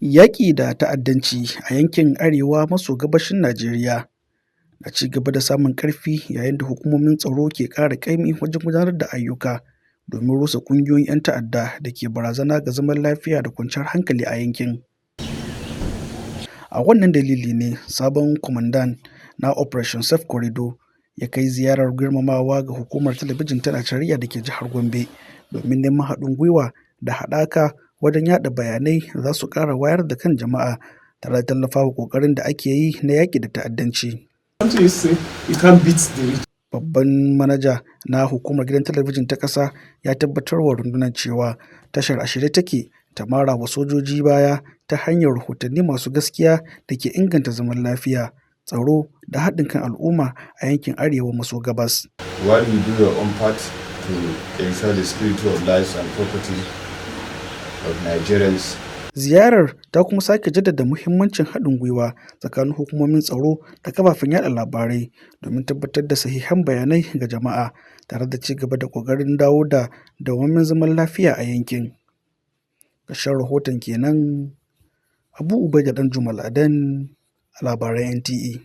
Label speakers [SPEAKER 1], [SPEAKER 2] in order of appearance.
[SPEAKER 1] Yaƙi da ta'addanci a yankin arewa maso gabashin Najeriya na ci gaba da samun ƙarfi yayin da hukumomin tsaro ke ƙara ƙaimi wajen gudanar da ayyuka domin rusa ƙungiyoyin 'yan ta'adda da ke barazana ga zaman lafiya da kwanciyar hankali a yankin. A wannan dalili ne sabon kwamandan na Operation Safe Corridor ya kai ziyarar girmamawa ga Hukumar Talabijin ta Najeriya da ke jihar Gombe domin neman haɗin gwiwa da haɗaka wajen yaɗa bayanai da za su ƙara wayar da kan jama'a tare da tallafawa ƙoƙarin da ake yi na yaƙi da ta'addanci. Babban manaja na hukumar gidan talabijin ta ƙasa ya tabbatar wa rundunar cewa tashar a shirye take ta mara wa sojoji baya ta hanyar rahotanni masu gaskiya da ke inganta zaman lafiya, tsaro da haɗin kan al'umma a yankin arewa maso gabas.
[SPEAKER 2] While you do your own part to ensure the security of lives and property of Nigerians.
[SPEAKER 1] Ziyarar ta kuma sake jaddada muhimmancin haɗin gwiwa tsakanin hukumomin tsaro da kafafen yaɗa labarai domin tabbatar da sahihan bayanai ga jama'a tare da ci gaba da ƙoƙarin dawo da dawwammamen zaman lafiya a yankin. Ƙarshen rahoton kenan, Abu Ubaida Ɗanjuma Ladan, a labaran NTA.